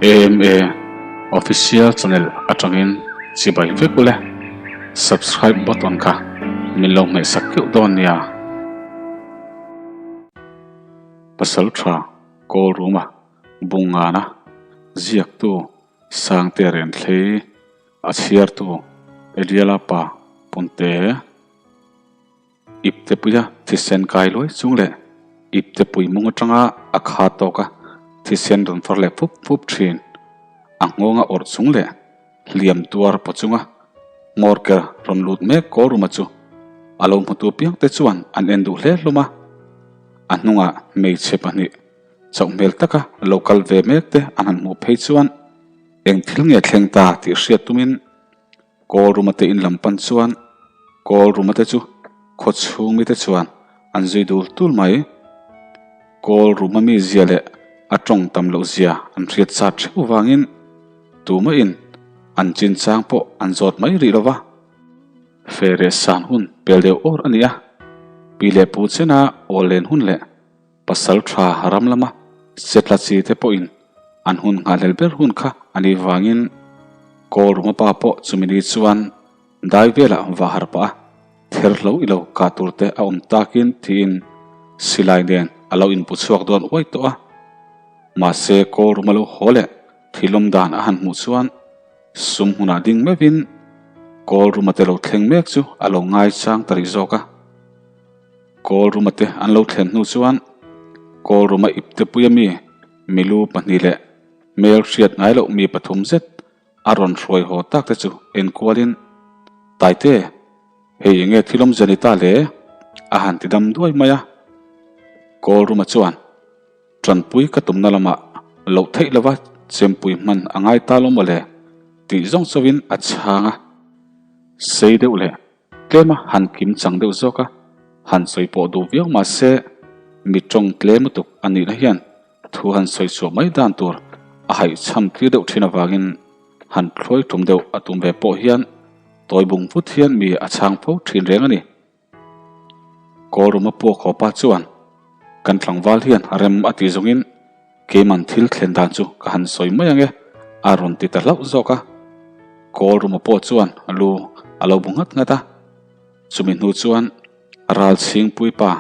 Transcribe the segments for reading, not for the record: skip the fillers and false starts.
AMA Official Channel atangin chibai vek ule. Subscribe button kha min lo hmehsak keuh dawn nia. Pasal tha Kawl Ruma Bungngana ziaktu Sangte Renthlei a chhiartu Eliala pa Punte. Iptepuia thisen kai luai chung leh iptepui mung atanga a kha tawka thisen rawn far leh fup fup thin. A nghawnga awrh chung leh hliam tuar paw chunga hmawr ker rawn lut mek Kawlruma chu a lo hmutu piang te chuan an en duh hle hlawm a. A hnungah hmeichhe pahnih chauh hmel taka lo kal ve mek te an han hmuh phei chuan eng thil nge thleng ta tih hriat tumin Kawlruma te in lam pan chuan Kawlruma te chu khaw chhung mite chuan an zui dul dul mai. Kawlruma mi zia leh a tawng tam loh zia an hriat zat theuh vangin tumahin an chinchang pawh an zawt mai rih lo va. Fere san hun pel deuh awr a ni a, pi leh pu chena awl len hun leh Pasal tha ram lama setla chi te pawhin an hun nghahhlel ber hun kha a nih vangin Kawlruma pa pawh chumi ni chuan dai velah va har pah a, therhlo i lo kah tur te a awm takin tiin silai nen a lo inpu chhuak dawn uai tawh a. Mahse Kawlruma lo haw leh thilawm dan a han hmuh chuan sum hmunah ding meuhin Kawlruma te lo thleng mek chu a lo ngaichang ta rih zawk a. Kawlruma te an lo thlen hnu chuan Kawlruma iptepuia mi milu pahnih leh hmel hriat ngai loh mi pathum zet a rawn hruai haw tak te chu enkualin, Taite, hei enge thil awmzia ni ta le? a han ti dam duai mai a. Kawlruma chuan, Tanpui ka tumna lamah loh theih lova chempui hman a ngai ta lo maw le? tih zawng chauhin a chhang a. Sei deuh leh Tlema han kim chang deuh zawk a, han sawi pawh duh viau mah se mi tawng tlem lutuk a nihna hian thu han sawi chhuah mai dan tur a haihchham tlir deuh thin avangin han thluai tum deuh a tum ve pawh hian tawi bung vut hian mi a chhang fo thin reng a ni. Kawlruma puak haw pa chuan kan tlangval hian rem a tih zawngin Keiman thil thlen dan chu ka han sawi mai ang e, a rawn ti ta hlauh zawk a. Call room-a pawh chuan a lu a lo bu nghat nghat a. Chumi hnu chuan ral chhingpui pa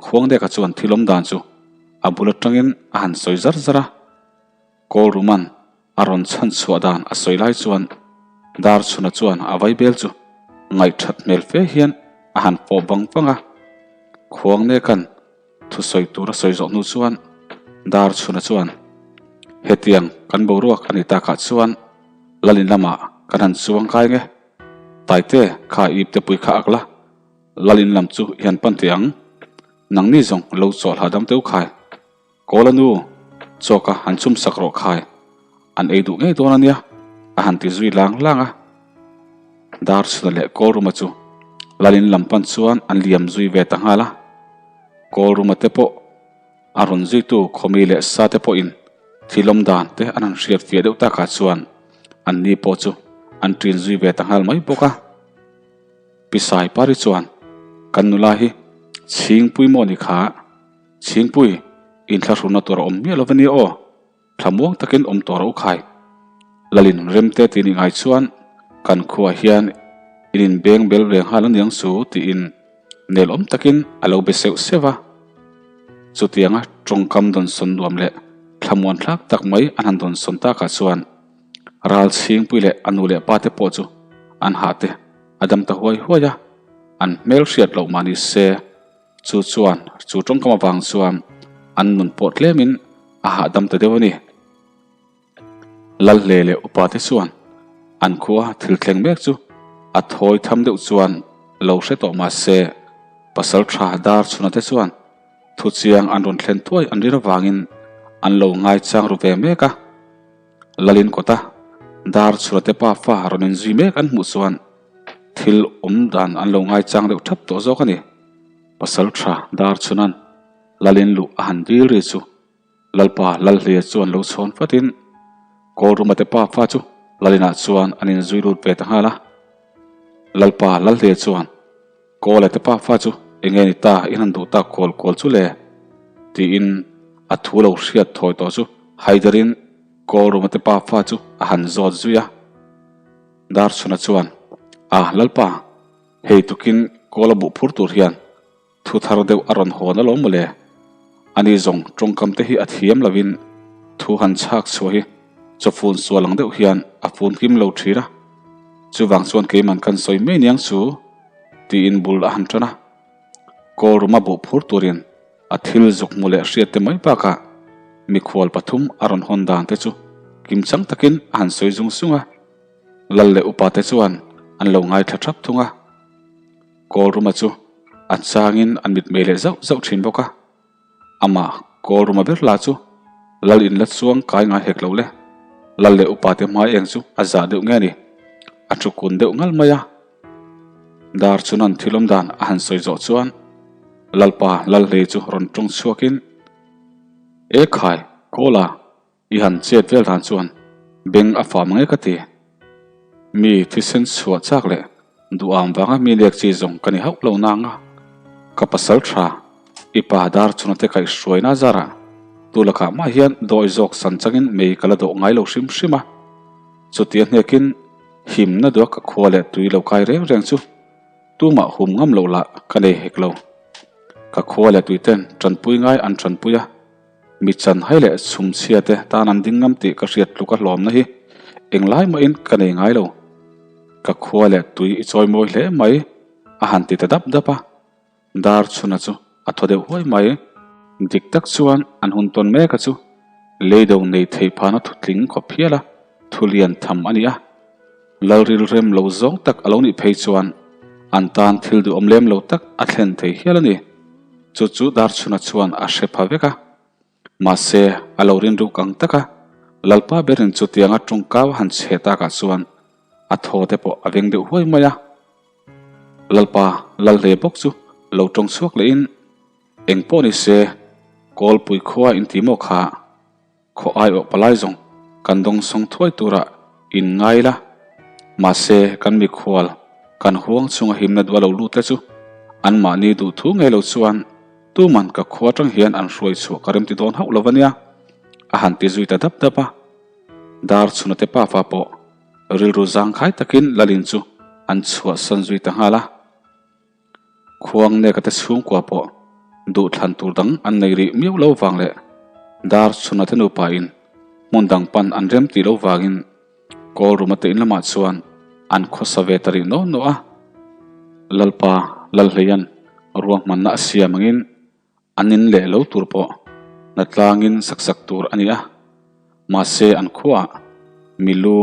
Khuangdeka chuan thil awm dan chu a bul atangin a han sawi zar zar a. Call room-a'n a rawn chhan chhuah dan a sawi lai chuan Darchhuna chuan a vaibel chu ngaihthat hmel fe hian a han fawh vang vang a. Khuangdeka'n Thusawi tur a sawi zawh hnu chuan dar chhuna chuan, Hetiang kan boruak a ni takah chuan Lalin lamah kan han chuang kai nge? Taite kha ip te pui kha ak la, Lalin lam chu i han pan teh ang. Nangni zawng lo chawlh hahdam teuh khai. Kawla nu, chawka han chum sak rawh khai. An ei duh ngei dawn a nia, a han ti zui lang lang a. Dar chhuna leh Kawlruma chu Lalin lam pan chuan an liam zui ve ta nghal a. Kawlruma te pawh a rawn zuitu khawmi leh sa te pawhin thilawm dan te an han hriat fiah deuh takah chuan an ni pawh chu an ṭin zui ve ta nghal mai bawk a. Pi Saipari chuan, Kan nula hi Chhingpui maw ni kha? Chhingpui, inthlahrunna tur a awm miah lo va nia aw. Thlamuang takin awm tawh rawh u khai. Lalin remte tih ni ngai chuan kan khuaah hian in inbeng bel ve nghal aniang chu tiin nelawm takin a lo be seuh seuh a. Chutianga tawngkam dawnsawn nuam leh thlamuan thlak tak mai an han dawnsawn takah chuan ral chhingpui leh a nu leh pa te pawh chu an hah te a dam ta huai huai a, an hmel hriat loh mah ni se. Chu chuan, chu tawngkam avang chuan an nun pawh tlemin a hahdam ta deuh a ni. Lalhle leh upa te chuan an khua thil thleng mek chu a thawi tham deuh chuan lo hre tawh mah se, pasal tha dar chhuna te chuan thu chiang an rawn thlen thuai an rin avangin an lo ngaichang ru ve mek a. Lalin kawta dar chhuna te pa fa rawn inzui mek an hmuh chuan Thil awm dan an lo ngaichang deuh thap tawh zawk a ni. Pasal tha dar chhunan Lalin luh a han dil ri chu Lalpa Lalhlia chuan lo chhawn fatin Kawlruma te pa fa chu Lalinah chuan an inzui lut ve ta nghal a. Lalpa Lalhlia chuan Kawla te pa fa chu enge ni ta in han duh tak kual kual chu le? tiin a thu lo hriat thawi tawh chu haiderin. Kawlruma te pafa chu a han zawt zui a. Darchhuna chuan, A, Lalpa, hei tukin Kawla buh phur tur hian thu thar deuh a rawn hawn alawm mawle. Ani zawng tawngkam te hi a thiam lovin thu han chhak chhuah hi chawfun sual ang deuh hian a fun kim lo thin a. Chuvang chuan keiman kan sawi mai niang chu tiin bul a han tan a. Kawlruma buh phur turin a thil zuk hmu leh hriat te mai bakah mikhual pathum a rawn hawn dan te chu kimchang takin a han sawi zung zung a. Lal leh upa te chuan an lo ngaithla thap thung a. Kawlruma chu a changin an mitmei leh zauh zauh thin bawk a. Amah Kawlruma ber lah chu Lal in la chuang kai ngai hek lo le. Lal leh upa te hmai eng chu a zah deuh nge ni? A thu kun deuh ngal mai a. Dar chuan thil awm dan a han sawi zawh chuan Lalpa Lalhlei chu rawn tawng chhuakin, E khai, Kawla, I han chet vel dan chuan beng a fah mang e ka ti. Mi thisen chhuah chak leh duham vanga mi lek chi zawng ka ni hauh lo nang a, ka pasal tha i pa dar chhuna te kaih hruaina zarah tu lakah mah hian dawi zawk san changin mei ka la dawh ngai lo hrim hrim a. Chutia hnekin himna duak ka khua leh tui lo kai reng reng chu tumah hum ngam loh lah ka nei hek lo. Ka khua leh tui ten tanpui ngai an tanpui a. Mi chanhai leh chhumchhia te tan an ding ngam tih ka hriat tluk a hlawmna hi englai mahin ka nei ngai lo. Ka khua leh tui i chawi mawi hle mai a han ti ta dap dap a, dar chhuna chu a thaw deuh huai mai. Dik tak chuan an hun tawn mek a chu leido nei thei phana thutling khawp hial a thu lian tham a ni a. Lalril rem lo zawng tak a lo nih phei chuan an tan thil duhawm lem lo tak a thlen thei hial a ni. Chu chu Darchhuna chuan a hre pha vek a. Mahse, a lo rinru kang tak a, Lalpa berin chutianga tawngkau a han chhe takah chuan a thaw te pawh a veng deuh huai mai a. Lalpa Lalhle bawk chu lo tawng chhuak lehin, Eng pawh ni se, Kawlpui khua inti maw kha? Khaw aiawh palai zawng kan dawngsawng thuai turah in ngai la, mahse kan mikhual kan huang chunga himna duh a lo lut te chu anmahni duh thu ngei lo chuan tuman ka khua atang hian an hruai chhuah ka remti dawn hauh lo a nia, a han ti zui ta dap dap a. Dar chhuna te pafa pawh rilru zangkhai takin Lalin chu an chhuahsan zui ta nghal a. Khuang neka te chhungkua pawh duhthlan tur dang an nei rih miau lo vang leh dar chhuna te nupa in hmun dang pan an rem tih lo vangin Kawlruma te in lamah chuan an khawsa ve ta rih naw naw a. Lalpa Lalhleian ruahmanna a siam angin An in leh lo tur pawh hnatlangin sak sak tur a ni a, mahse an khuaah mi lu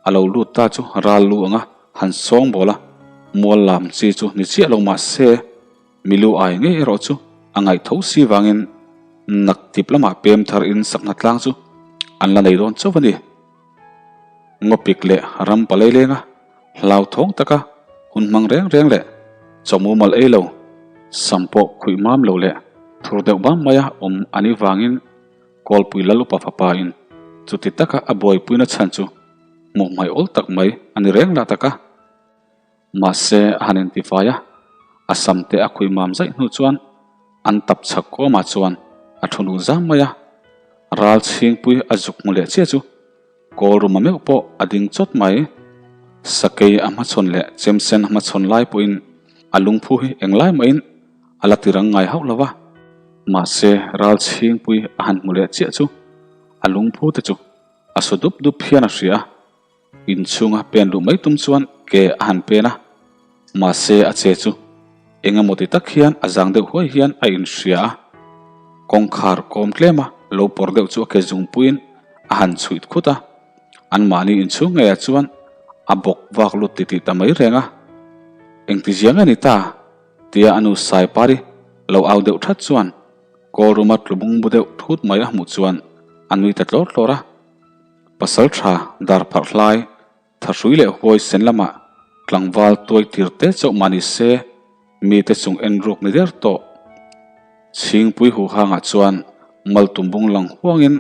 a lo lut ta chu ral lu anga han sawng bawl a, mual lam chi chu ni chiah lo mahse mi lu ai ngei erawh chu a ngaih tho si vangin nak tip lamah pem thar in sak hnatlang chu an la nei dawn chauh a ni. Ngawpik leh ram palei lenga hlauthawng taka hun hmang reng reng leh chawmumal ei lo, sam pawh khuih mam lo leh thur deuh bam maia awm a nih vangin Kawlpui Lal upa fapa in chuti taka a buaipuina chhan chu hmuh hmai awl tak mai a ni reng lah tak a. Mahse a han intifai a, a sam te a khuih mam zaih hnu chuan an tap chhak kawmah chuan a thu nu zam mai a, ral chhingpui a zuk hmu leh chiah chu Kawlruma meuh pawh a ding chawt mai. Sakei a hmachhawn leh chemsen a hmachhawn lai pawhin a lungphu hi englai mahin a la tirang ngai hauh lo va. Mahse ral chhingpui a han hmu leh chiah chu a lungphu te chu a su dup dup hian a hria a. Inchhunga pen luh mai tum chuan ke a han pen a, mahse a che chu eng emaw ti tak hian a zang deuh huai hian a inhria a, kawngkhar kawm tlem a lo pawr deuh chu a ke zungpuiin a han chhuih khut a, anmahni inchhung ngeiah chuan a bawk vak lut titih ta mai reng a, Engtizia nge ni ta? tia a nu Saipari lo au deuh that chuan Kawlruma tlu bungbu deuh thut mai a hmuh chuan a nui ta tlawr tlawr a. Pasal tha dar pharh hlai, thahrui leh huai sen lamah tlangval tuai tir te chauh mah ni se, mite chung en ruk ni der tawh. Chhingpui hu hangah chuan mal tumbung lang huangin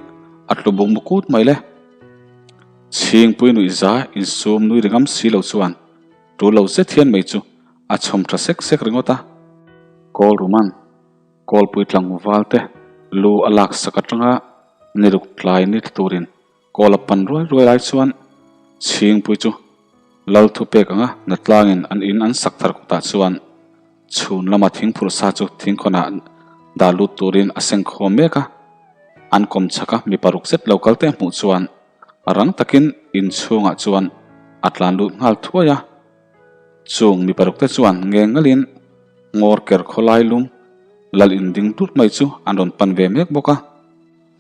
a tlu bung mu kut mai le. Chhingpui nuih za insum nui ri ngam si lo chuan tul lo zet hian mei chu a chhawm tha sek sek ringawt a. Kawlruman Kawlpui tlangval te lu a lak sak atanga ni ruk tlai ni tla turin. Kawl a pan ruai ruai lai chuan Chhingpui chu Lal thu pek anga Natlangin an in an sak thar kutah chuan chhun lama thingphur sa chu thingkhawnah dah lut turin a seng khawm mek a. An kawm chhaka mi paruk zet lo kal te hmuh chuan rang takin in chhungah chuan a tlan lut nghal thuai a. Chung mi paruk te chuan nge ngalin ngawr ker khawlai lum lal in ding tut mai chu an rawn pan ve mek bawk a.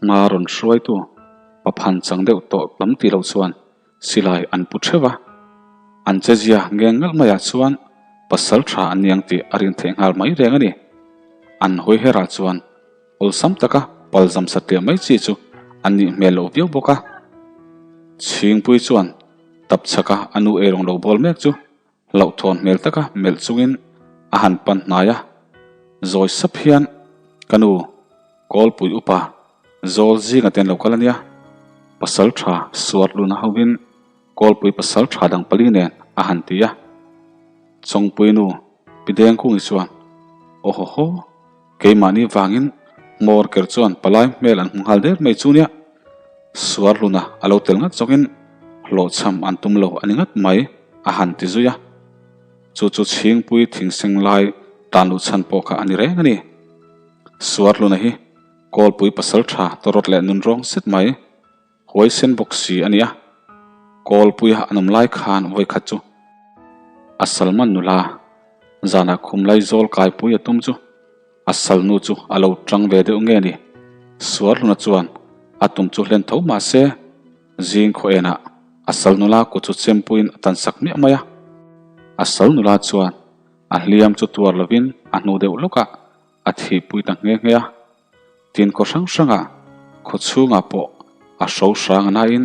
Hma rawn hruaitu paphan chang deuh tawh lam ti lo chuan silai an pu theuh a, an chezia nge ngalh maiah chuan pasal tha an niang tih a rin theih nghal mai reng a ni. An hawi herah chuan awlsam taka palzam satliah mai chi chu an nih hmel loh viau bawk a. Chhingpui chuan tapchhaka a nu eirawng lo bawl mek chu Hlauhthawn hmel taka melh chungin a han pan hnai a, zawi sap hian, Ka nu, Kawlpui upa, zawl zinga te an lo kal a nia. Pasal tha suar luna hovin Kawlpui pasal tha dang pali nen a han ti a. Chawngpui nu, Pi Dengkungi chuan, Aw haw haw, keimahni vangin hmawr ker chuan palai hmel an hmu nghal der mai chu nia. Suar hluna a lo tel ngat zawkin hlawhchham an tum lo a ni ngat mai a han ti zui a. Chu chu Chhingpui thingseng lai tan luh chhan pawh kha a ni reng a ni. Suar hluna hi Kawlpui pasal tha tawrawt leh nunrawng zet mai huaisen bawk si a ni a. Kawlpuia an awm lai khan vawikhat chu a Salman nula zanah khum lai zawl kaipui a tum chu A salnu chu a lo tang ve deuh nge ni? Suarhluna chuan a tum chu hlen tho mah se, zing khaw enah a sal nula kut chu chempuiin a tan sak miah mai a. A sal nula chuan a hliam chu tuar lovin a hnu deuh lawkah a thihpui ta nghe nghe a. Tin khaw hrang hrangah khaw chhungah pawh a hro hrang a nain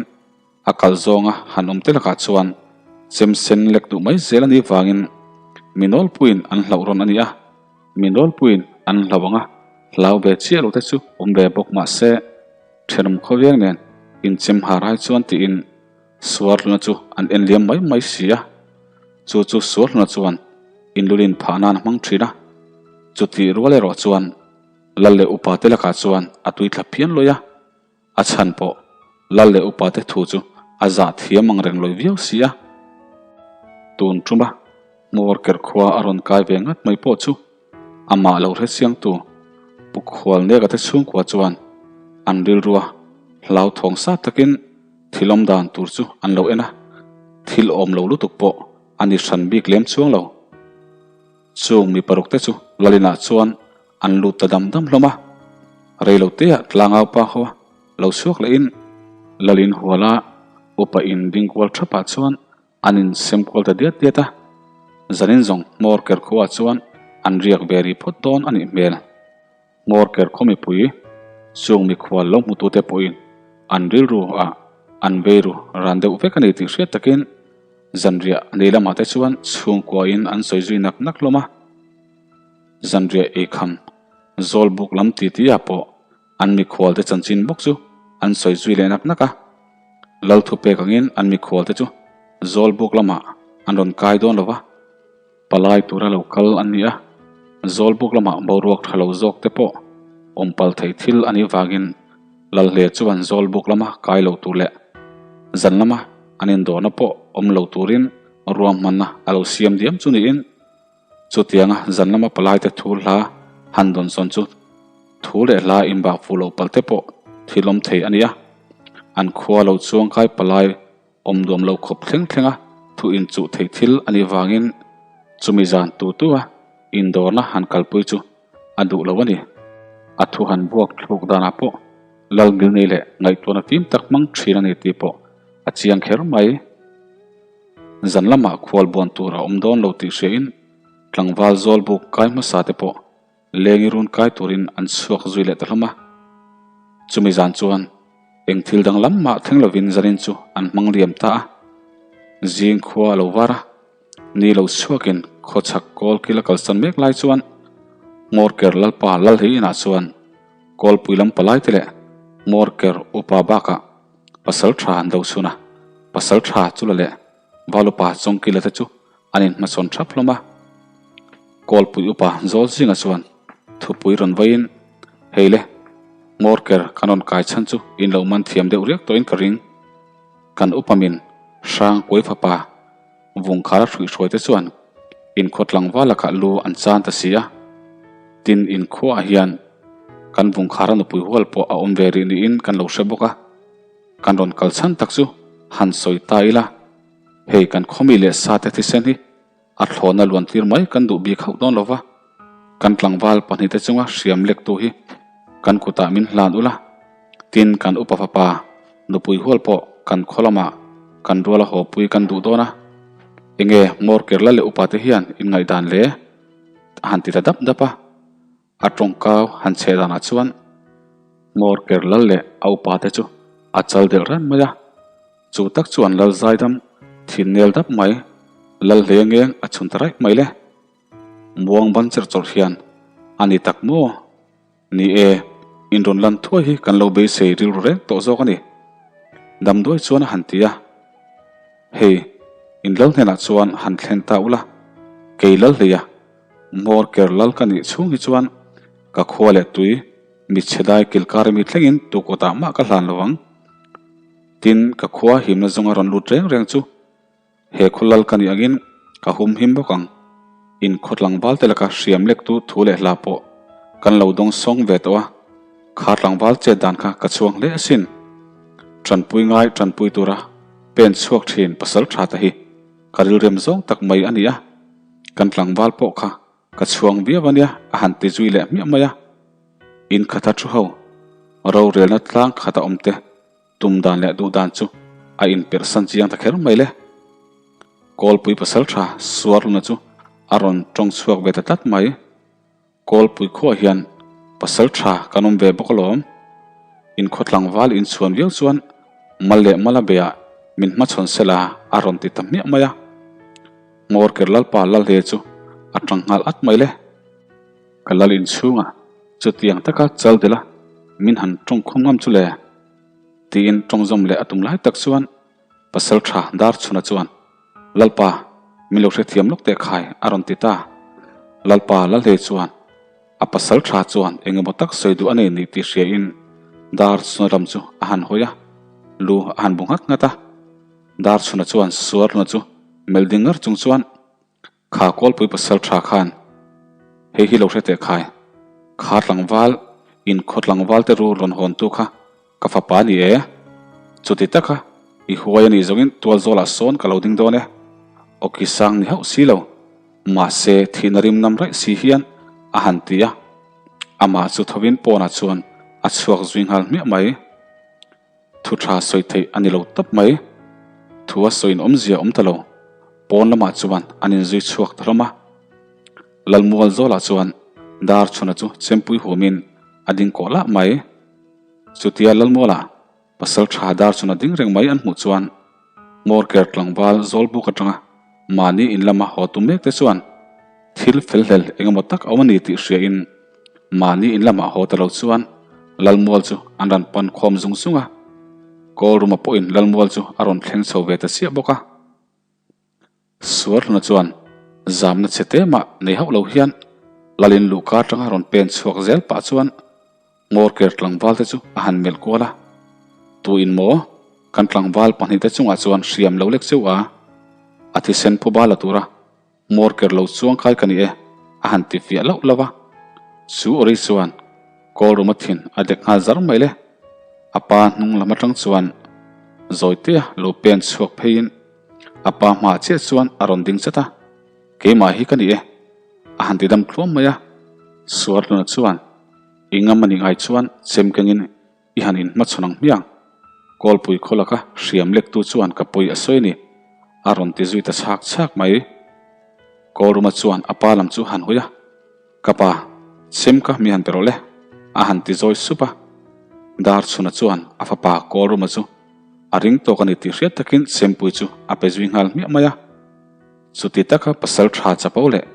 A kal zawnga han awm te lakah chuan chem sen lek duh mai zel a nih vangin mi nawlpuiin an hlauh rawn a ni a, mi nawlpuiin an hlauh ang a, hlau ve chiah lo te chu awm ve bawk mah se thenawm khawveng nen inchem har ai chuan tiin Suarhluna chu an en liam mai mai si a, chu chu Suarhluna chuan inlulin phah nan a hmang thin a, chutih rual erawh chuan Lal leh upa te lakah chuan a tui thla phian lawih a. A chhan pawh Lal leh upate thu chu a zah thiam ang reng lawi viau si a. Tun tuma hmawr ker khua a rawn kai ve ngat mai pawh chu amah lo hre chiangtu Pu Khualneka te chhungkua chuan an rilrua hlauthawng sa takin thil awm dan tur chu an lo en a, thil awm lo lutuk pawh a ni hran bik lem chuang lo. Chung mi paruk te chu Lalinah chuan an lut ta dam dam hlawm a, reiloteah tlangau pa ho lo chhuak lehin Lalin huala upa in ding kual thapah chuan an insem kual ta diat diat a, zanin zawng hmawr ker khuaah chuan an riak ve rih phawt dawn a nih hmel. Hmawr ker khaw mipui chung mikhual lo hmutute pawhin an rilru ah an veiru ran deuh vek a ni tih hriat takin zanriah nei lamah te chuan chhungkuain an sawi zui nak nak hlawm a. Zanriah eikham Zawlbuk lam titi ah pawh an mikhual te chanchin bawk chu an sawi zui leh nak nak a. Lal thupek angin an mikhual te chu Zawlbuk lamah an rawn kai dawn lo va. Palai tura lo kal an ni a, Zawlbuk lamah boruak tha lo zawk te pawh awm pal thei thil a nih vangin Lalhle chuan Zawlbuk lama kai lo tur leh zan lama an indawrna pawh awm lo turin ruahmanna a lo siam diam chu niin chutianga zan lama palaite thu hla han dawnsawn chu thu leh hla inbah fuh loh palh te pawh thil awm thei a ni a, an khua lo chuangkai palai Awm duam lo khawp thleng thleng a, thu inchuh thei thil a nih vangin chumi zan tu tu a indawrna han kalpui chu a duh lo a ni. A thu han buak thluk danah pawh Lal Ngilnei leh ngaihtuahna fim tak hmang thin a ni tih pawh a chiang kher mai. Zan lamah khual buan tur a awm dawn lo tih hriain tlangval Zawlbuk kai hmasa te pawh Lengi run kai turin an chhuak zui leh ta hlawm a. Chumi zan chuan eng thil dang lam mah thleng lovin zanin chu an hmang liam ta a. Zing khua a lo var a, ni lo chhuakin khawchhak kawl kil a kalsan mek lai chuan Hmawrker Lalpa Lalhei inah chuan Kawlpui lam palai te leh Hmawrker upa bakah pasal tha an do chhun a, pasal tha chu la leh Valupa Chawngkila te chu an inhmasawn thap hlawm a. Kawlpui upa Zawl Zinga chuan thupui rawn vawiin, Hei le, Ngawrker kan rawn kai chhan chu in lo man thiam deuh riak tawhin ka ring. Kan upamin Hrangkuai fapa Vungkhara hruihhruai te chuan inkhaw tlangval lakah lu an chan ta si a. Tin, inkhuaah hian kan Vungkhara nupui hual pawh a awm ve rih niin kan lo hre bawk a. Kan rawn kal chhan tak chu han sawi ta ila, hei kan khawmi leh sate thisen hi a thlawhna luan tir mai kan duh bik hauh dawn lo va, kan tlangval pahnihte chunga hriam lektu hi kan kutah min hlan ula, tin kan upa fapa nupui hual pawh kan khaw lamah kan ruala hawpui kan duh dawn a, enge hmawr kerla leh upate hian inngaihdan le? a han ti ta dap dap a. A tawngkau han chheh danah chuan hmawr ker lal leh a upa te chu a chal delh reng mai a, chu tak chuan lal zaidam thin nel dap mai, lal hle ngeng a chhun ta raih mai le. Muang ban cher chawrh hian a ni tak maw? Ni e, in rawn lan thuai hi kan lo beisei rilru reng tawh zawk a ni. Damdawi chuan a han ti a. Hei, in lal hnenah chuan han thlen ta ula, kei lal hleia Hmawr ker lal ka nih chhung hi chuan ka khua leh tui mitchhe dai kilkar mi thlengin tu kawtah mah ka hlan lo ang. Tin, ka khua himna zawnga rawn lut reng reng chu he khaw lal ka nih angin ka hum him bawk ang. In khaw tlangval te laka hriam lektu thu leh hla pawh kan lo dawng sawng ve tawh a, kha tlangval chet dan kha ka chhuang hle asin. Tanpui ngai tanpui tura pen chhuak thin pasal tha ta hi ka rilrem zawng tak mai a ni a. Kan tlangval pawh kha ka chhuang viau a nia a han ti zui leh hmiah mai a. In khata thu ho, rorelna tlang khata awm te tum dan leh duh dan chu a inperhsan chiang ta kher mai le. Kawlpui pasal tha Suarluna chu a rawn tawng chhuak ve ta tlat mai. Kawlpui khuaah hian pasal tha kan awm ve bawk alawm. Inkhaw tlangval inchhuan viau chuan mal leh mala beiah min hmachhawn sela a rawn ti ta hmiah mai a. Hmawr ker lalpa Lalhle chu a tang nghal at mai le. Ka lal inchhungah chutiang taka chal dela min han tawng khum ngam chu le tiin tawng zawm leh a tum lai tak chuan Pasal tha Darchhuna chuan, Lalpa, min lo hrethiam lawk teh khai, a rawn ti ta. Lalpa Lalhlei chuan, a pasal tha chuan eng emaw tak sawi duh a nei nih tih hriain Darchhuna lam chu a han hawi a, lu a han bu nghat nghat a. Darchhuna chuan Suarluna chu melh ding ngar chung chuan, Kha Kawlpui pasal tha khan hei hi lo hre teh khai, kha tlangval in khaw tlangval te ru rawn hawntu kha ka fapa a ni e. Chuti taka i huai a nih zawngin tual zawlah sawn ka lo ding dawn e. Awki sang ni hauh si lo, mahse thihna rim nam raih si hian a han ti a. Amah chu thovin pawnah chuan a chhuak zui nghal hmiah mai. Thu tha sawi theih a ni lo tawp mai. Thu a sawiin awmzia awm ta lo. Pawn lamah chuan an inzui chhuak ta hlawm a. Lalmual zawlah chuan dar chhuna chu chempui huamin a ding kawh lah mai. Chutia Lalmuala pasal tha dar chhuna ding reng mai an hmuh chuan Hmawrker tlangval zawlbuk atanga mahni in lama haw tum mek te chuan Thil fel hlel eng emaw tak a awm a ni tih hriain mahni in lamah haw ta lo chuan Lalmual chu an rawn pan khawm zung zung a. Kawlruma pawhin Lalmual chu a rawn thleng chho ve ta chiah bawk a. Suarhluna chuan zamna chhe te mah nei hauh lo hian Lalin luhka atanga rawn pen chhuak zel pah chuan Ngawrker tlangval te chu a han melh kual a. Tu in maw? Kan tlangval pahnihte chungah chuan hriam lo lek cheu a, a thisen phuba la tura Hmawr ker lo chuang khai ka ni e, a han ti fiah loh loh a. Chu Ori chuan Kawlruma thin a dek nghal zar mai le. A pa hnung lam atang chuan Zawitea lo pen chhuak pheiin a pa hmaah chiah chuan a rawn ding chat a, Keimah hi ka ni e, a han ti dam thluam mai a. Suarhluna chuan i ngam a nih ngai chuan chem kengin I han inhmachhawn ang hmiang. Kawlpui khaw laka hriam lektu chuan ka pawi a sawi a ni, a rawn ti zui ta chhak chhak mai. Kawlruma chuan a pa lam chu han hawi a, Ka pa, chhem ka mi han pe rawh le, a han ti zawi sup a. Darchhuna chuan a fapa Kawlruma chu a ring tawk a ni tih hriat takin chhempui chu a pe zui nghal hmiah mai a. Chuti taka pasal tha chapo leh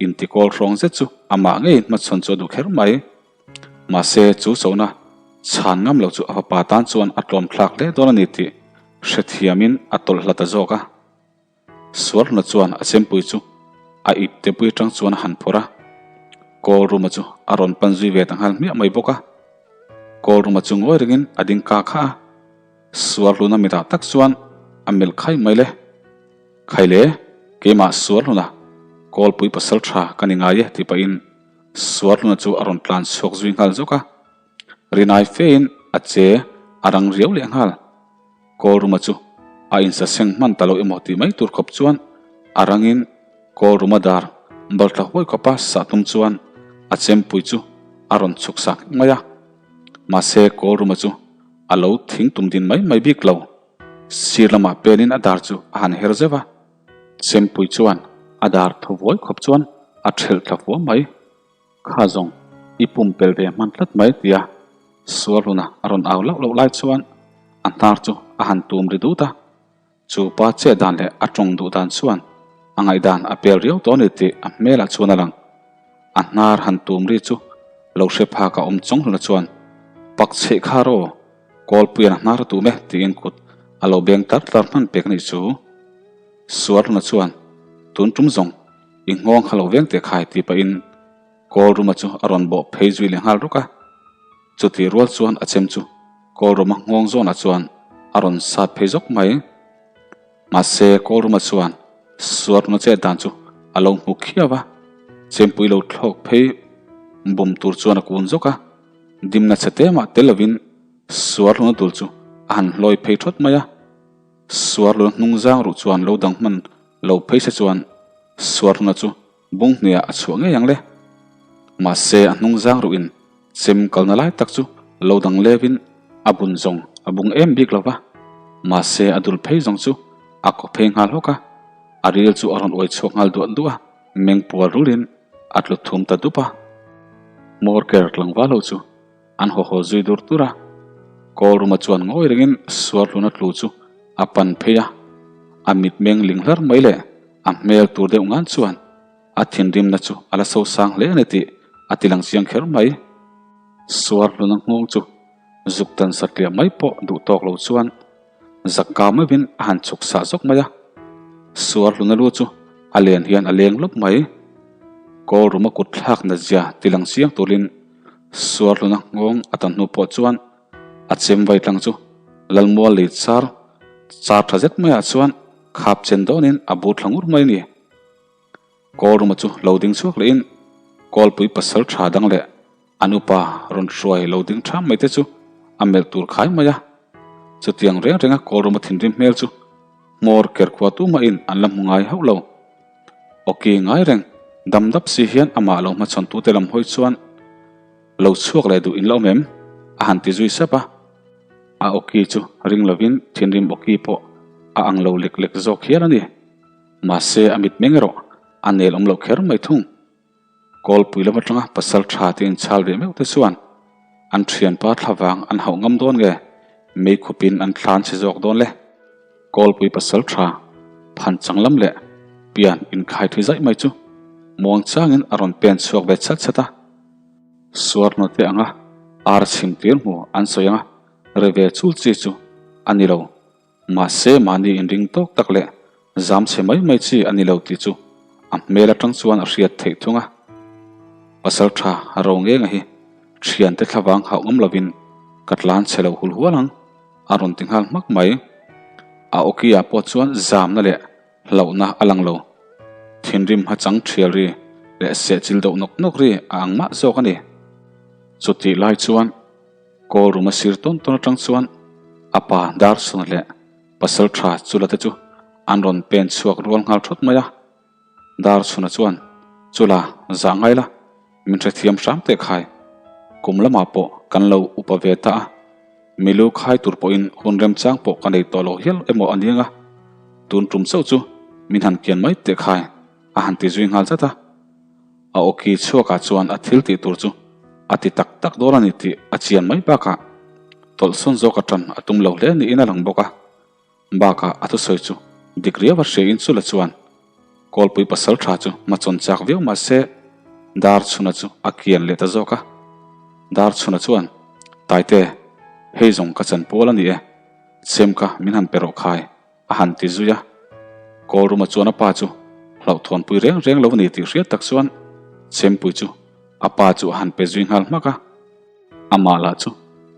inti kawl hrawng zet chu amah ngeiin hmachhawn chu a duh kher mai. Mahse, chu chona chhan ngam lo chu a fapa tan chuan a tlawm thlak hle dawn a ni tih hrethiamin a tawlh hla ta zawk a. Suarhluna chuan a chempui chu a ip te pui atang chuan a han phawrh a, Kawlruma chu a rawn pan zui ve ta nghal hmiah mai bawk a. Kawlruma chu ngawi rengin a ding kak kha a. Suarhluna mitah tak chuan a melh khai mai le. Khai le, keimah Suarhluna, Kawlpui pasal tha ka ni ngai e tih pahin Suarhluna chu a rawn tlan chhuak zui nghal zawk a. Rinai fein a che a rang riau leh nghal. Kawlruma chu a insaseng hman ta lo emaw tih mai tur khawp chuan a rangin Kawlruma dar balthla huai khawpa sah tum chuan a chempui chu a rawn chhuk sak mai a. Mahse Kawlruma chu a lo thing tum din mai mai bik lo. Sir lamah penin a dar chu a han her zeuh a. Chempui chuan a dar thaw vuai khawp chuan a thelh thla fua mai. Kha zawng, i pum pel ve hman tlat mai tia Sualhluna a rawn au lauh lauh lai chuan a hnar chu a han tum ri dut a. Chu pa chet dan leh a tawng duh dan chuan a ngaihdan a pel riau tawh a ni tih a hmelah chuan a lang. A hnar han tum ri chu lo hre phak a awm Chawnghluna chuan, Pak chheih kha rawh, Kawlpuian a hnar a tum e tiin kut a lo beng tar tar hman pek a nih chu. Sualhluna chuan, Tun tum zawng, i nghawng kha lo veng teh khai tih pahin Kawlruma chu a rawn bawh phei zui leh nghal ruk a. Chutih rual chuan a chem chu Kawlruma nghawng zawnah chuan a rawn sat phei zawk mai. Mahse Kawlruma chuan Suarhna chet dan chu a lo hmu khiau a, chempui lo thlawk phei bum tur chuan a kun zawk a. Dimna chhe te mah tel lovin Suarhluna dul chu a han hlawi phei thawt mai a. Suarhluna hnung zang ruh chuan lo dang hman lo phei se chuan Suarhluna chu bung hniah a chhuah ngei ang le. Mahse a hnung zang ruhin chem kalna lai tak chu lo dang levin a bun zawng a bung em bik lo va. Mahse a dul phei zawng chu a kaw phei nghal hawk a, a ril chu a rawn uai chhuak nghal duah duah a, meng pual rulin a tlu thum ta dup a. Hmawr ker tlangval ho chu An haw haw zui dur dur a, Kawlruma chuan ngawi rengin Suarhluna tlu chu a pan phei a, a mitmeng ling hlar mai leh a hmel tur deuh ngan chuan a thinrimna chu a la sosang hle a ni tih a ti lang chiang kher mai. Suarhluna nghawng chu zuk tan satliah mai pawh duh tawk lo chuan Zakka meuhin a han chhuk sah zawk mai a, Suarhluna lu chu a len hian a leng lawp mai. Kawlruma kut thlak natzia ti lang chiang turin Suarhluna nghawng a tan hnu pawh chuan a chem vai tlang chu Lalmual lei char char tha zet maiah chuan khap chen dawnin a bur thla ngur mai a ni. Kawlruma chu lo ding chhuak lehin Kawlpui pasal tha dang leh An upa rawn hruai lo ding ṭham mai te chu a melh tur khai mai a. Chutiang reng renga Kawlruma thinrim hmel chu hmawr ker khua tumahin an la hmu ngai hauh lo. Awki ngai reng dam dap si hian amah lo hmachhawn tute lam hawi chuan lo chhuak leh duh in la awm em? a han ti zui sap a. A awki chu ring lovin thinrim awki pawh a ang lo lek lek zawk hial a ni. Mahse a mitmeng erawh a nel awm lo kher mai thung. Kawlpui lam atanga pasal tha te inchhal ve meuh te chuan an thianpa thlavang an hauh ngam dawn nge mei khupin an thlan chhe zawk dawn le? Kawlpui pasal tha phan chang lam leh pian inkhai thui zaih mai chu muang changin a rawn pen chhuak ve chat chat a. Suarhna te anga ar chhim tir hmu an sawi anga re ve chul chi chu a ni lo. Mahse mahni inring tawk tak leh zam chhe mai mai chi a ni lo tih chu a hmel atang chuan a hriat theih thung a. Pasal tha a ro ngeng a hi thiante thlavang hauh ngam lovin ka tlan chhe lo hul hual ang a rawn ti nghal hmak mai. A awki ah pawh chuan zamna leh hlauhna a lang lo. Thinrim hachang thial ri leh sehchil deuh nawk nawk ri a ang mah zawk a ni. Chutih lai chuan. Kawl room a sir tawn tawn atang chuan a pa Darchhuna leh pasal tha Chula te chu an rawn pen chhuak rual nghal thawt mai a. Darchhuna chuan, Chula, zah ngai la, min hrethiam hram teh khai. Kum lamah pawh kan lo upa ve ta a, milu khai tur pawhin hun remchang pawh ka nei tawh lo hial emaw a niang a, tun tum chauh chu min han kian mai teh khai, a han ti zui nghal zat a. A awki chhuakah chuan a thil tih tur chu a ti tak tak dawn a ni tih a chian mai bakah tawlhsawn zawk aṭan a tum lo hle niin a lang bawk a. Bakah a thusawi chu dik riau a hria in chula chuan Kawlpui pasal tha chu hmachawn chak viau mah se Darchhuna chu a kian leh ta zawk a. Darchhuna chuan, Taite, hei zawng ka chan pawl a ni e, chem kha min han pe rawh khai. A han ti zui a, Kawlruma chuan a pa chu hlauhthawnpui reng reng lo a ni tih hriat tak chuan Chempui chu a pa chu a han pe zui nghal hmak a. Amah lah chu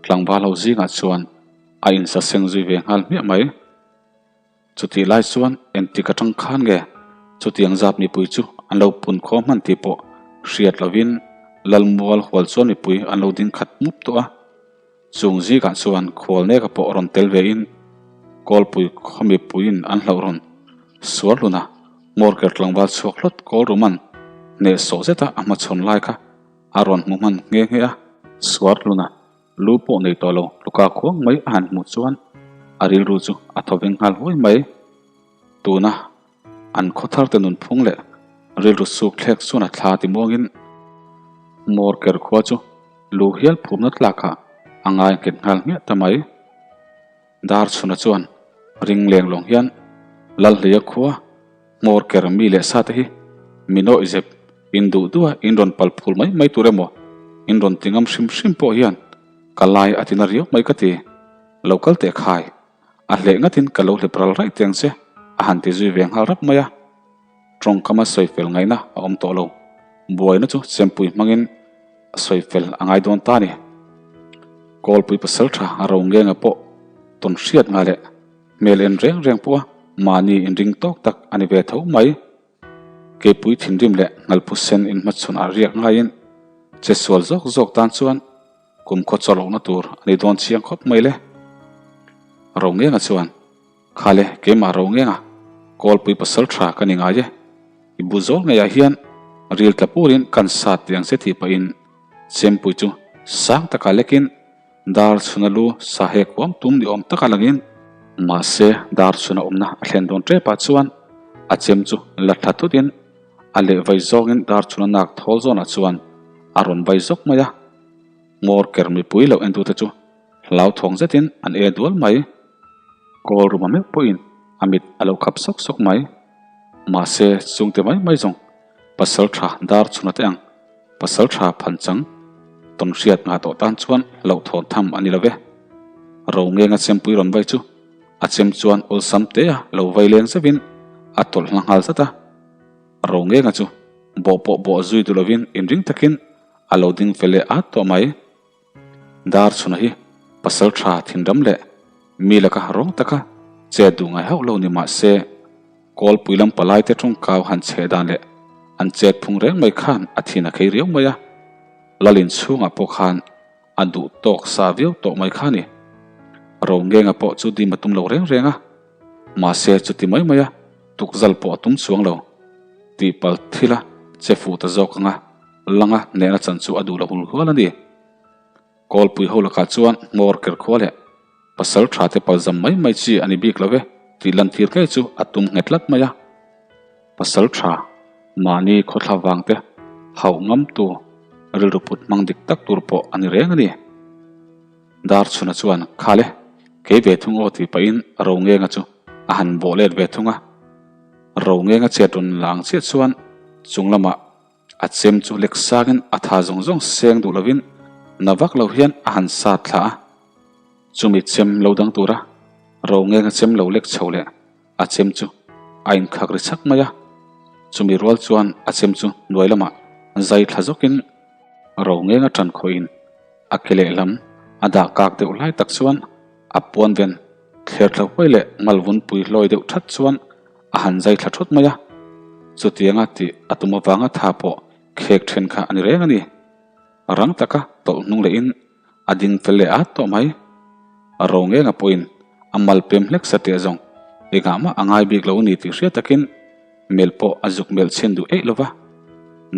tlangval ho zingah chuan a insaseng zui ve nghal hmiah mai. Chutih lai chuan engtik atang khan nge chutiang zat mipui chu an lo pun khaw hman tih pawh hriat lovin Lalmual hual chuan mipui an lo ding khat mup tawh a. Chung zikah chuan khual neka pawh rawn tel vein Kawlpui khaw mipuiin an hlauh rawn sual hlun a, Morker tlangval chhuak hlawt Kawlruman hnehsawh zeta a hmachhawn lai kha a rawn hmu hman nghe nghe a. Sual hluna Lu pawh nei tawh lo, Luka khuang mai a han hmuh chuan a rilru chu a thaw veng nghal huai mai. Tuna an khawthar te nunphung leh rilru suk thlek chuan a thla ti muangin Hmawr ker khua chu lu hial phumna tlakah a ngai nghet nghal hmiah ta mai. Darchhuna chuan ring leng lawng hian Lalhleia khua Hmawr ker mi leh sa te hi mi nawih zep in duh duh a in rawn pal phul mai mai tur emaw in rawn ti ngam hrim hrim pawh hian ka lai a ti na riau mai ka ti. Lo kal teh khai a hleh ngatin ka lo hlep ral raih teng che a han ti zui ve nghal rap mai a. Tawngkama sawi fel ngaihna a awm tawh lo. Buaina chu chempui hmangin a sawi fel a ngai dawn ta a ni. Kawlpui pasal tha a ro ngenga pawh tawn hriat nga leh hmel en reng reng pawha mahni inring tawk tak a ni ve tho mai. Keipui thinrim leh ngalphu sen inhmachhawn ah riak ngaiin che sual zawk zawk tan chuan kumkhaw chawlhlohna tur a ni dawn chiang khawp mai le. Ro ngenga chuan Khale keimah ro ngenga Kawlpui pasal tha ka ni ngai e. I bu zawl ngeiah hian ril tla purin kan sat tiang che tih pahin chempui chu sang takah lekin dar chhuna lu sa hek huam tum ni awm taka langin mahse dar chhuna awmna a thlen dawn tepah chuan a chem chu la thla thutin a leh vai zawngin dar chhuna nak thawl zawnah chuan a rawn vai zawk mai a. Hmawr ker mipui lo entute chu hlauthawng zetin an e dual mai. Kawl ruma meuh pawhin a mit a lo khap sawk sawk mai. Mahse, chungte mai mai zawng pasal tha dar chhuna te ang, pasal tha phan chang tawn hriat ngah tawh tan chuan hlauhthawn tham a ni lo ve. Ro ngenga chempui rawn vai chu a chem chuan awlsam te a lo vai leng zeuhin a tawlh hla nghal zat a. Ro ngenga chu bawh pawh bawh zui duh lovin inring takin a lo ding fel leh at tawh mai. Dar chhuna hi pasal tha thinram leh mi laka rawng taka chet duh ngai hauh lo ni mah se, Kawlpui lam palaite tawngkau han chheh dan leh an chet phung reng mai khan a thin a khei riau mai a, Lalin chhungah pawh khan a duh tawk sa viau tawh mai kha a ni. Rongenga pawh chu dim a tum lo reng reng a, mahse chuti mai mai a tukzal pawh a tum chuang lo. Tihpalh thila che fuh ta zawk anga langa nehna chan chu a duh lo hul hual a ni. Kawlpui ho lakah chuan hmawr ker khua leh pasal tha te palzam mai mai chi a ni bik lo ve tih lantir ngei chu a tum nghet tlat mai a. Pasal tha, mahni khawthla vang te hauh ngamtu rilru put hmang dik tak tur pawh a ni reng a ni. Darchhuna chuan, Khale, kei ve thung aw tih pahin Rongenga chu a han bawh let ve thung a. Rongenga chet rawn la ang chiah chuan chung lamah A chem chu lek sangin a tha zawng zawng seng duh lovin na vak lo hian a han sat thla a. Chumi chem lo dang tura ro ngeng a chem lo lek chho leh a chem chu a inkhak ri chak mai a. Chumi rual chuan a chem chu hnuai lamah zai thla zawkin ro ngeng a tan khawhin a ke lehlam a dah kak deuh lai tak chuan a puan ven thler thla huai leh ngalvun pui hlawi deuh that chuan a han zai thla thut mai a, chutianga tih a tum avanga tha pawh khek then kha a ni reng a ni. Rang taka tawlh hnung lehin a ding fel leh at tawh mai. Ro ngenga pawhin a mal pem hlek satliah zawng engah mah a ngai bik lo a ni tih hriat takin mel pawh a zuk melh chhin duh eih lova,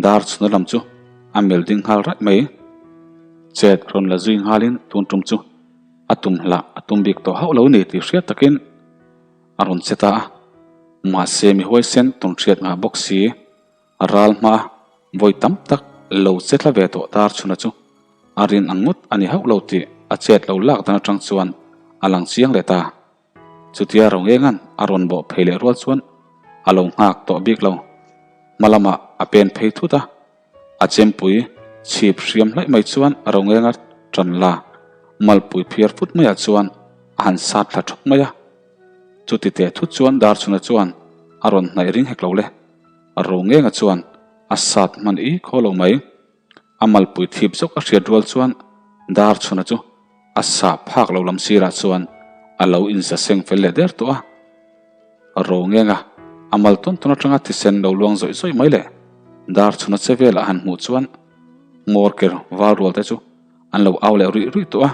dar chhuna lam chu a mel ding nghal raih mai. Chet rawn la zui nghalin tun tum chu a tum hlah a tum bik tawh hauh lo a ni tih hriat takin A rawn che ta a, mahse mi huaisen tawn hriat ngah bawk si, a ral hma a vawi tam tak lo che thla ve tawh tar chhuna chu a rin ang ngawt a ni hauh lo tih a chet lo lak dan atang chuan a lang chiang leh ta. Chutia Rongenga'n a rawn bawh phei leh rual chuan a lo nghak tawh bik lo, hma lamah a pen phei thut a, A chempui chhip hriam hlaih mai chuan Rongenga tan la malpui phiar fut maiah chuan a han sat thla thawk mai a. Chuti teh thut chuan Darchhuna chuan a rawn hnaih ring hek lo le. Rongenga chuan a sat hman i khaw lo mai. A malpui thip zawk a hriat rual chuan Darchhuna chu a sah phak lo lam sirah chuan. a lo inzaseng fel leh der tawh a. Ro ngenga a mal tawn tawn atanga thisen lo luang zawih zawih mai leh dar chhuna che velah han hmuh chuan hmawr ker val rual te chu an lo au leh ruih ruih tawh a.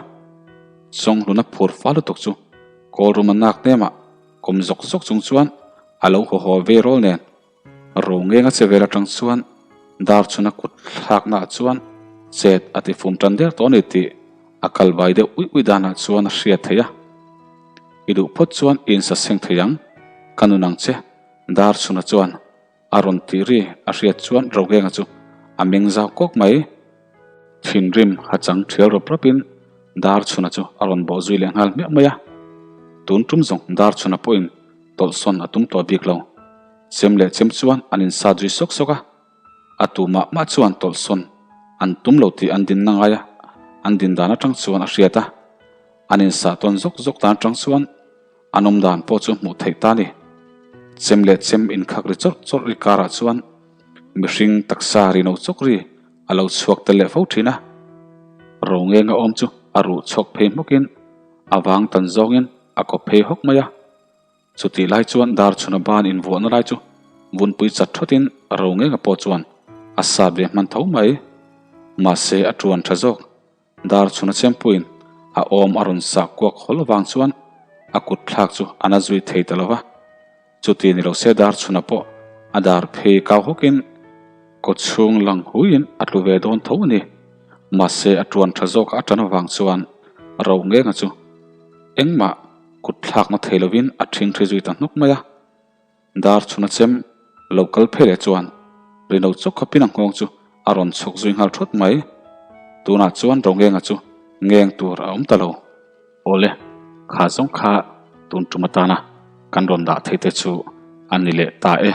Chawnghluna phur fal lutuk chu kawl rum a nak hnemah kawm zawk zawk chung chuan a lo haw haw ve rawl nen Ro ngenga che vel atang chuan dar chhuna kut thlakna ah chuan chet a ti fum tan der tawh a ni tih a kal bai deuh uih uih danah chuan a hriat theih a. I duh phawt chuan i insaseng thei ang, ka nun ang che, dar chhuna chuan a rawn tih ri a hriat chuan Rogenga chu a meng zau kawk mai. Thinrim ha chang thial rawp rawpin dar chhuna chu a rawn bawh zui leh nghal hmiah mai a. Tun tum zawng dar chhuna pawhin tawlhsawn a tum tawh bik lo. Chem leh chem chuan an insat zui sawk sawk a, a tu mah mah chuan tawlhsawn an tum lo tih an dinna ngai a, an din dan atang chuan a hriat a. An insah tawn zawk zawk dan atang chuan an awm dan pawh chu hmuh theih ta a ni. Chem leh chem inkhak ri chawrh chawrh ri karah chuan mihring taksa ri no chawk ri a lo chhuak tel leh fo thin a. Ro ngenga awm chu a ruh chhawk phei hmawkin a vang tan zawngin a kawp phei hawk mai a. Chutih lai chuan dar chhuna ban invuahna lai chu vunpui chat thawtin ro ngenga pawh chuan a sat ve hman tho mai. Mahse a tuan tha zawk. Dar chhuna chempuiin a awm a rawn sah kuak hawl avang chuan a kut thlak chu a na zui thei ta lo va. Chuti ni lo se dar chhuna pawh a dar phei kau hawkin kaw chhung lang huiin a tlu ve dawn tho a ni. Mahse a tuan tha zawk a tan avang chuan ro ngenga chu engmah Kut thlakna thei lovin a ṭhingṭhi zui ta hnuk mai a. Dar chhuna chem lo kal phei leh chuan Rino chawk khawpin a nghawng chu a rawn chhawk zui nghal thawt mai. Tunah chuan Rongenga chu ngeng tur a awm ta lo. Awle, kha zawng kha tun tum atana kan rawn dah thei te chu a ni leh ta e.